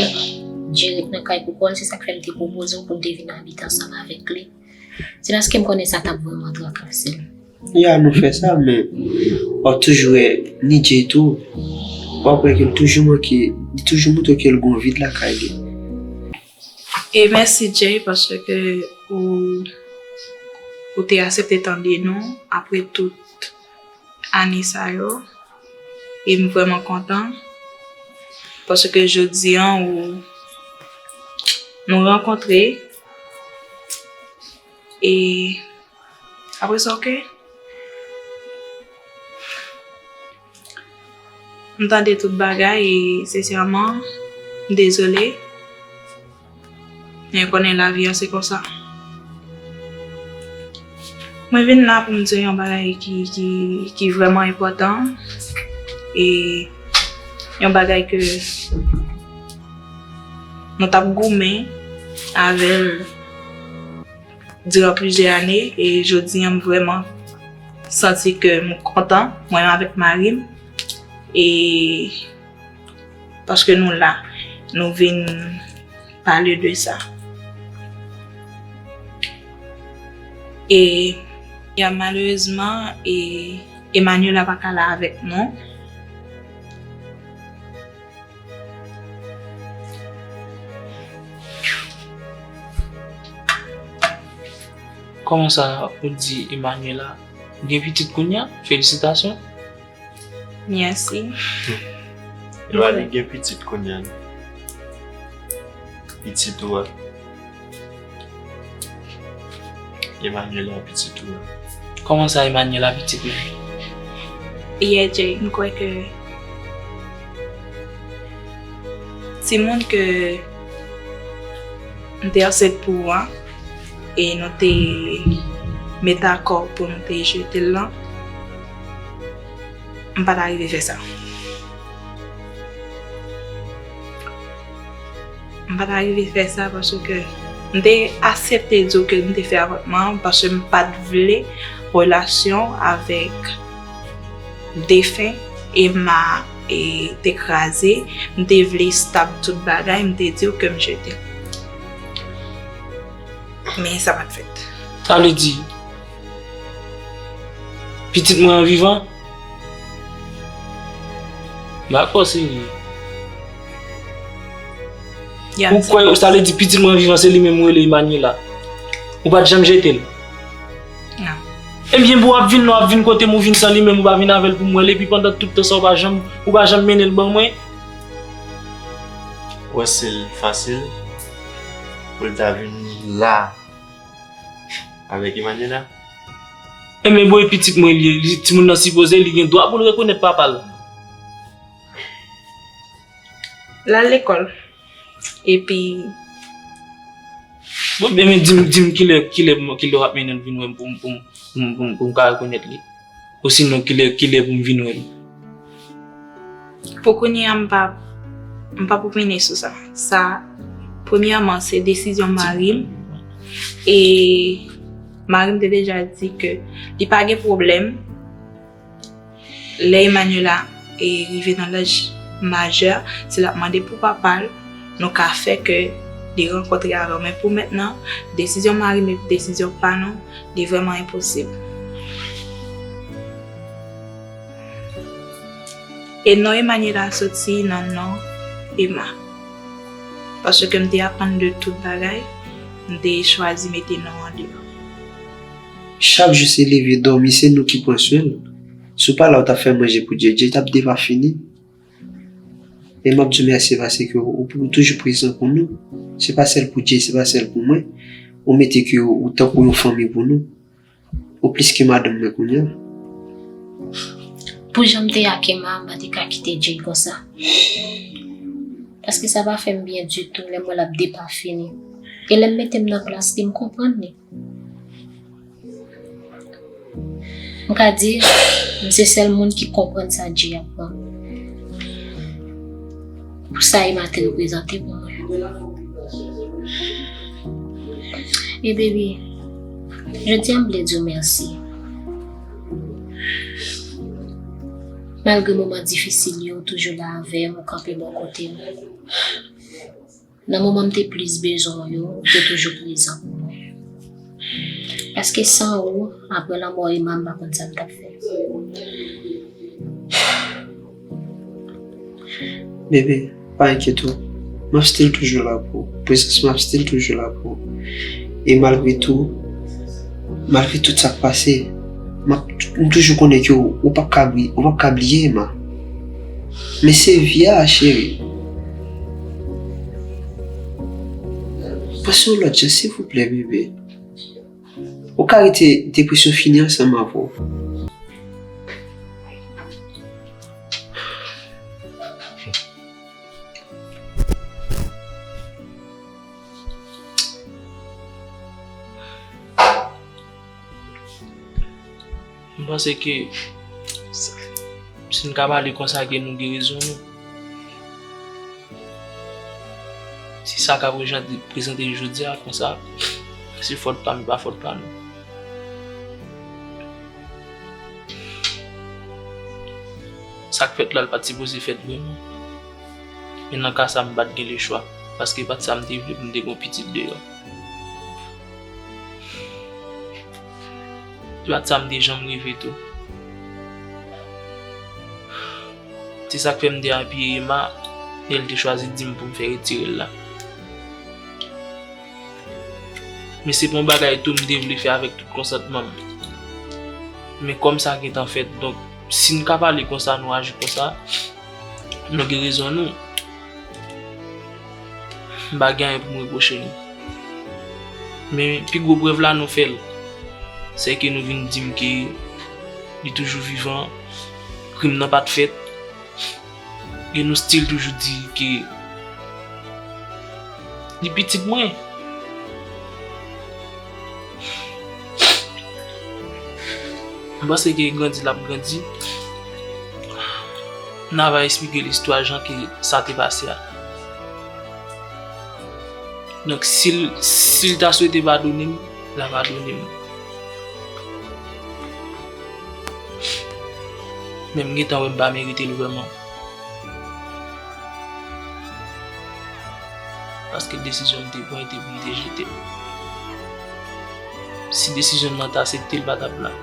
Jerry nan kay pou kò l, se sa k fè m te pwopoze w pou n te vin abite ansanm avèk li. Se paske m konnen sa t ap vrèman trakase l. Ya, nou fè sa, men w ap toujou wè ni Jay tou. W ap wè ke l toujou manke, li toujou montre ke l gon vid lakay li. E mèsi Jay paske ou, ou te aksepte tande nou apre tout ane sa yo. E m vrèman kontan paske jodi a ou, nou rankontre. E apre sa, oke? M tande tout bagay e sensèman, m dezole. Men konnen lavi a se konsa. Mwen vin la pou m di yon bagay ki, ki, ki vrèman enpòtan. E yon bagay ke nou t ap goumen avè l diran plizyè ane, e jodi a m vrèman santi ke m kontan, mwen avèk mari m, e paske nou la, nou vin pale de sa. E, ya, malerezman, e, Emmanuela pa ka la avèk nou. Kòman sa, ou di Emmanuela gen pitit kounye a? Felisitasyon. Mèsi. Ewa, li gen pitit kounye a. Pitit ou a. Emmanuela pitit ou a. Kòman sa, Emmanuela pitit mwen? Yè, Jay, m kwè ke timoun ke m te ansent pou ou an, e nou te met akò pou nou te jete l lan, m pa ta rive fè sa. M pa ta rive fè sa paske m te aksepte di w ke m te fè avòtman an paske m pa t vle relasyon avèk defen Emma e te kraze. M te vle stab tout bagay, m te di w ke m jete l. Men sa pa t fèt. Sa vle di, pitit mwen an vivan? M pa kwè w serye. Ou kwè, sa vle di pitit mwen an vivan, se li menm ou rele Emmanuela? Ou pa t janm jete l? Non. Ebyen, pou w ap vin la, w ap vin kote m, ou vin san li menm, ou pa vin avè l pou m wè l, epi pandan tout tan sa, ou pa janm, ou pa janm mennen l ban mwen? Ou wè se l fasil pou l ta vin la avèk Emmanuela? Enben, bon, e pitit mwen li ye, li, timoun nan sipoze, li gen dwa pou l rekonèt papa l. L al lekòl. Epi. Bon, enben, di m, di m kilè, kilè, kilè w ap mennen l vin wè m pou m, pou m, pou m, pou m, pou m ka rekonèt li. Osinon, kilè, kilè pou m vin wè l? Pou kounye a, m pa, m p ap opine sou sa. Sa, premyèman, se desizyon mari m. E mari m te deja di ke li pa gen pwoblèm. Lè Emmanuela e rive nan laj majè, si l ap mande pou papa l, nou ka fè ke li rankontre avè w. Men pou mentnan, desizyon mari m epi desizyon pa nou, li vrèman enposib. E non Emmanuela soti nan non Emma. Paske m te aprann de tout bagay, m te chwazi mete non an deyò. Chak jou se leve, dòmi, se nou ki pran swen l. Si w pa la, w t ap fè manje pou Djedje, t ap depafini. E m ap di w mèsi paske ou, ou toujou prezan pou nou. Se pa sèl pou Dje, se pa sèl pou mwen. Ou mete ke ou tankou yon fanmi pou nou. Ou plis ke madanm mwen kounye a. Pou jan m te ak Emma, m pa te ka kite Dje konsa. Paske sa pa fè m byen ditou lè m wè l ap depafini. E lè m mete m nan plas li, m konprann li. M ka di, m se sèl moun ki konprann sa Dje ap pran. Pou sa Emma te reprezante pou mwen. E baby, jodi a m vle di w mèsi. Malgre moman difisil yo, ou toujou la avè m, ou kanpe bò kote m. Nan moman m te plis bezwen w yo, ou te toujou prezan pou mwen. Paske san ou, apre lanmò Emma, m pa konn sa m t ap fè. Bebe, pa enkyete w. M ap still toujou la pou ou. Prezans mwen ap still toujou la pou ou. E malgre tou, malgre tout sa k pase, m ap, m toujou konnen ke w, ou p ap ka bli-, ou p ap ka bliye Emma. Men se vi a, cheri. Panse yon lòt jan, silvouplè, bebe. Ou ka rete depresyon fini ansanm avè w. M panse ke si n ka pale konsa, ke nou gen rezon nou. Si sa ka prezante, prezante jodi a konsa, se fòt pa m, pa fòt pa nou. Sa k fèt la, l pa t sipoze fèt vrèman. Men nan ka sa, m pa t gen lechwa, paske pa t sa m te vle pou m te gen yon pitit deyò. Se pa t sa m te janm reve tou. Se sa k fè m te apiye Emma, lè l te chwazi di m pou m fè retire l la. Men se pa yon bagay tou m te vle fè avèk tout konsantman m. Men kòm sa gentan fèt, donk, si n ka pale konsa, nou aji konsa, nou gen rezon nou. M pa gen anyen pou m repwoche nou. Men pi gwo prèv la, nou fè l. Sèke nou vin di m ke li toujou vivan, krim nan pa t fèt. E nou still toujou di ke li pitit mwen. M panse ke grandi l ap grandi. N a va eksplike l istwa jan ke sa te pase a. Donk, si l, si l ta swete padone m, l a padone m. Men m gentan wè m pa merite l vrèman. Paske desizyon m te pran, te pou m te jete l. Si desizyon m nan te aksepte, l pa t ap la.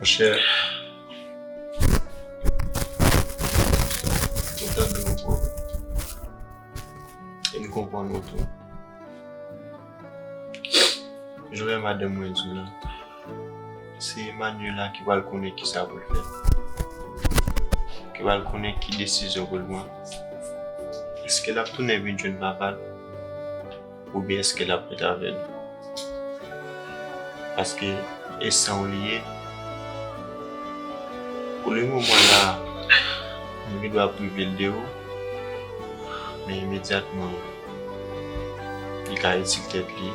Monchè, m tande w bro. E m konprann ou tou. Jan madanm mwen di w la, se Manuela ki pral konnen kisa pou l fè. Ki pral konnen ki desizyon pou l pran. Èske l ap tounen vin jwenn papa l? Oubyen èske l ap ret avè l? Paske e san w li ye. Pou le moman la, m gen dwa prive l de ou, men imedyatman, li ka itil tèt li,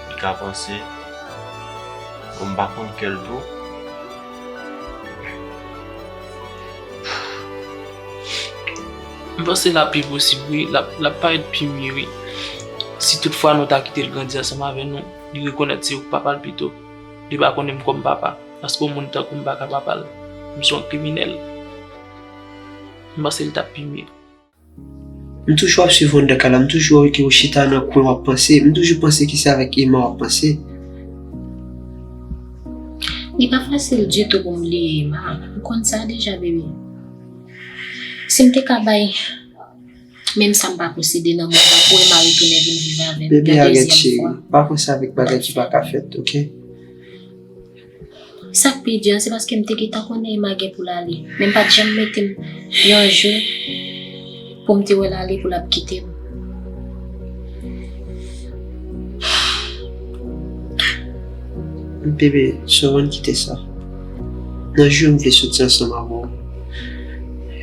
li ka panse, bon, m pa konn kè l tou. M panse l ap pi posib, wi. L ap, l ap parèt pi mye, wi. Si toutfwa nou ta kite l grandi ansanm avè nou, li rekonèt se ou k papa l pito. Li pa konnen m kòm papa. Paske yon moun tankou m pa ka papa l. M se yon kriminèl. M panse l t ap pi mye. M toujou ap swiv Wonder Kala, m toujou wè ke ou chita nan kwen w ap panse. M toujou panse ke se avèk Emma w ap panse. Li pa fasil ditou pou m bliye Emma. Ou konn sa deja, baby. Si m te ka bay menm sa m pa posede nan mond lan pou Emma retounen vin viv avè m yon dezyèm fwa. Baby, arèt, cheri. Pa panse avèk bagay ki pa ka fèt, oke? Sa k pi di a, se paske m te gentan konnen Emma gen pou l ale, men m pa t janm mete m yon jou pou m te wè l ale pou l ap kite m. Bebe, sou w ann kite sa. Nan jou m vle soti ansanm avè w,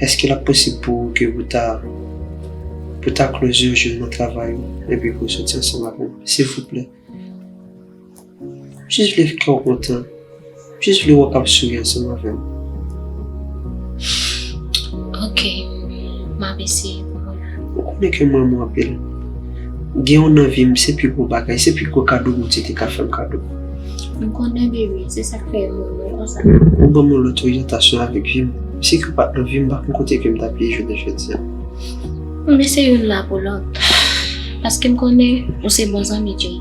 èske l ap posib pou ou ke pou ta, pou ta close yon jou nan travay ou, epi pou w soti ansanm avè m, silvouplè? M jis vle kè w kontan. M jis vle wè w k ap souri ansanm avè m. Ok, m ap eseye pou mwen. Ou konnen ke m renmen w anpil. Gen w nan vi m, se pi gwo bagay, se pi gwo kado Bondye te ka fè m kado. M konnen, baby, se sa k fè m renmen w konsa. Ou ban m yon lòt oryantasyon avèk vi m. Si ke w pa t nan vi m, m pa konn kote ke m t ap ye jounen jodi a. Men se youn la pou lòt. Paske m konnen ou se bon zanmi Jay.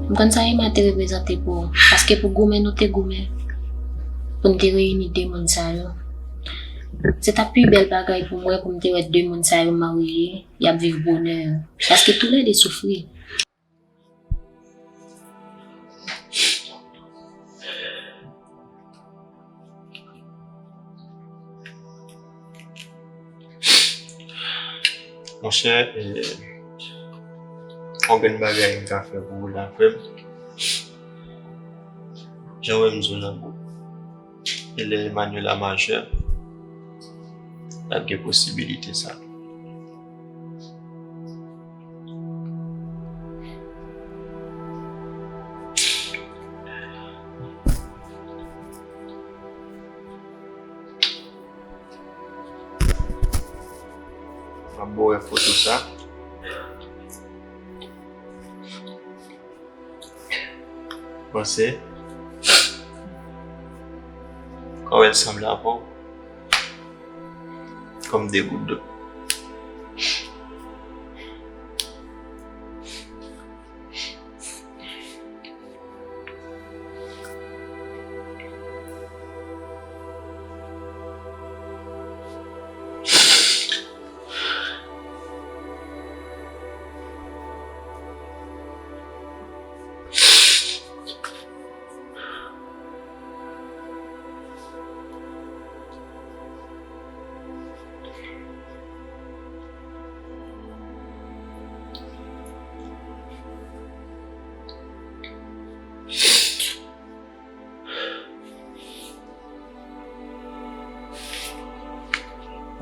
M konn sa Emma te reprezante pou ou. Paske pou goumen nou te goumen pou n te reyini de moun sa yo. Se t ap pi bèl bagay pou mwen pou m te wè de moun sa yo marye, y ap viv bonè yo. Paske toulède soufri. Monchè, eh, yon grenn bagay m ka fè pou ou la, frè m. Jan w wè m di w nan bout. E lè Emmanuela majè, l ap gen posibilite sa. Wè foto sa. Panse. Kòman l sanble avè w? Kòm de gout dlo.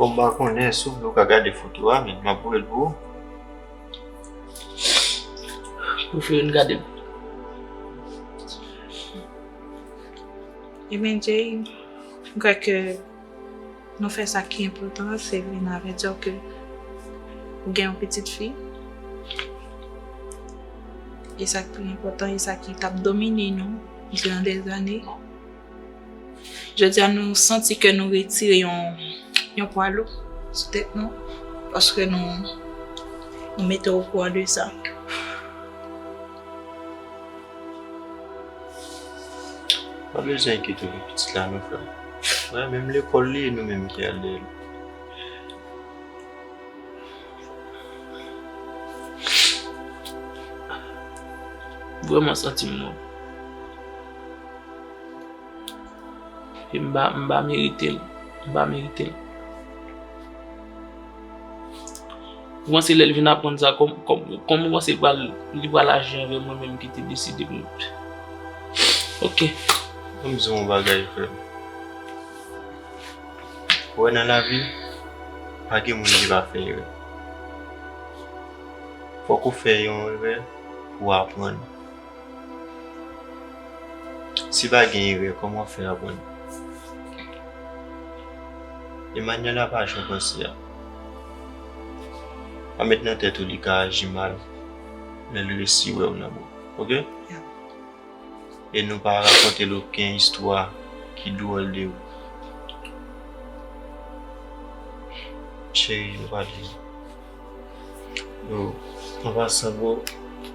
Bon, m pa konnen si w vle w ka gade foto a, men m ap voye l pou ou. Prefere n gade l. Ebyen, Jay, m kwè ke nou fè sa ki enpòtan an, se vin avèti w ke ou gen yon pitit fi. E sa k pi enpòtan, e sa ki t ap domine nou diran dèzane. Jodi a, nou santi ke nou retire yon, yon pwa lou sou tèt nou, paske nou, nou mete w okouran de sa. Pa bezwen enkyete w pou pitit la non, frè m. Wè, menm lekòl li, e nou menm ki al dèyè l. Vrèman santi m mal. E m pa, m pa merite l. M pa merite l. Ou panse lè l vin aprann sa, kòm, kòm, kòman ou panse li pral, li pral aji anvè mwen menm ki te deside pou m? Ok. Ban m di w yon bagay, frè m. Ou wè, nan lavi, pa gen moun ki pa fè erè. Fòk ou fè yon erè pou w aprann. Si pa gen erè, kòman w fè aprann? Emmanuel la pa jan w panse a. Pa met nan tèt ou li ka aji mal lè l resi wè w nan bon. Ok? Yeah. E nou pa rakonte l okenn istwa ki dwòl de ou. Cheri, nou pa di. Yo, an pasan, bro,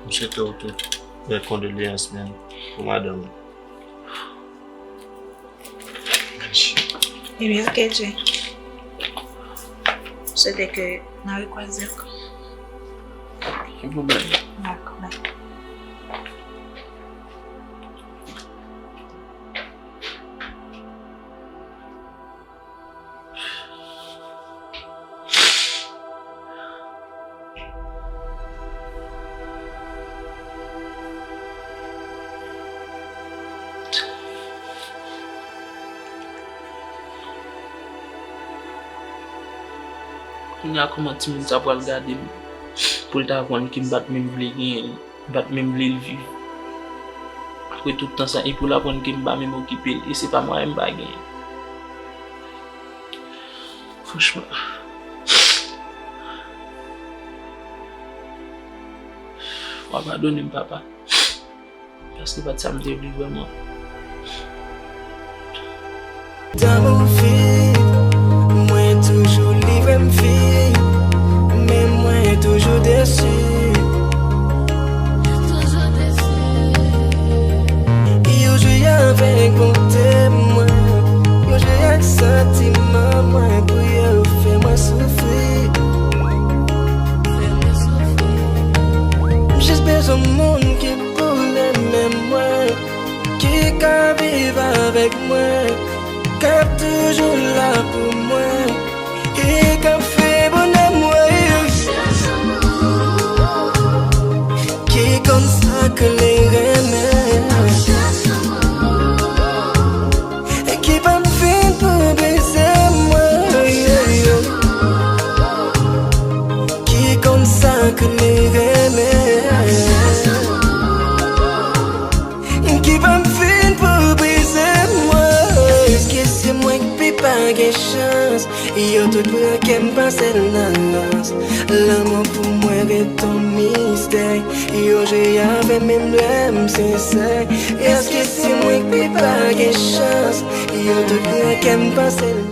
m swete w tout bèl kondoleyans, man, pou madanm ou. Ebyen, ok, Jay. M swete ke n a rekwaze ankò. Gen pwoblèm. Dakò, dakò. Kounye a, kòman timoun sa pral gade m pou l ta aprann ke m pa t menm vle genyen l? M pa t menm vle l viv. Apre tout tan sa, e pou l aprann ke m pa menm okipe l, e se pa mwayen m pa genyen. Franchman. W a padone m, papa. Paske pa t sa m te vle vrèman. Damou fi, mwen toujou livre m fi, men mwen toujou desi. Yo jwe avèk bonte mwen, yo jwe ak santiman mwen pou yo fè mwen soufri. M jis bezwen moun ki pou renmen mwen, ki ka viv avèk mwen, k ap toujou la pou mwen, e k ap fè bonè mwen, ki konn sa ke li renmen, e ki p ap vin pou brize mwen, ki konn sa ke li renmen, ki p ap vin pou brize mwen. Èske se mwen k pi pa gen chans? Yo Tout pran kè m pase l nan lans. Lanmou pou mwen ret yon mistè. Yo jwe avè m menm lè m sensè. Èske se mwen k pi pa gen chans? Yo tout pran kè m pase l nan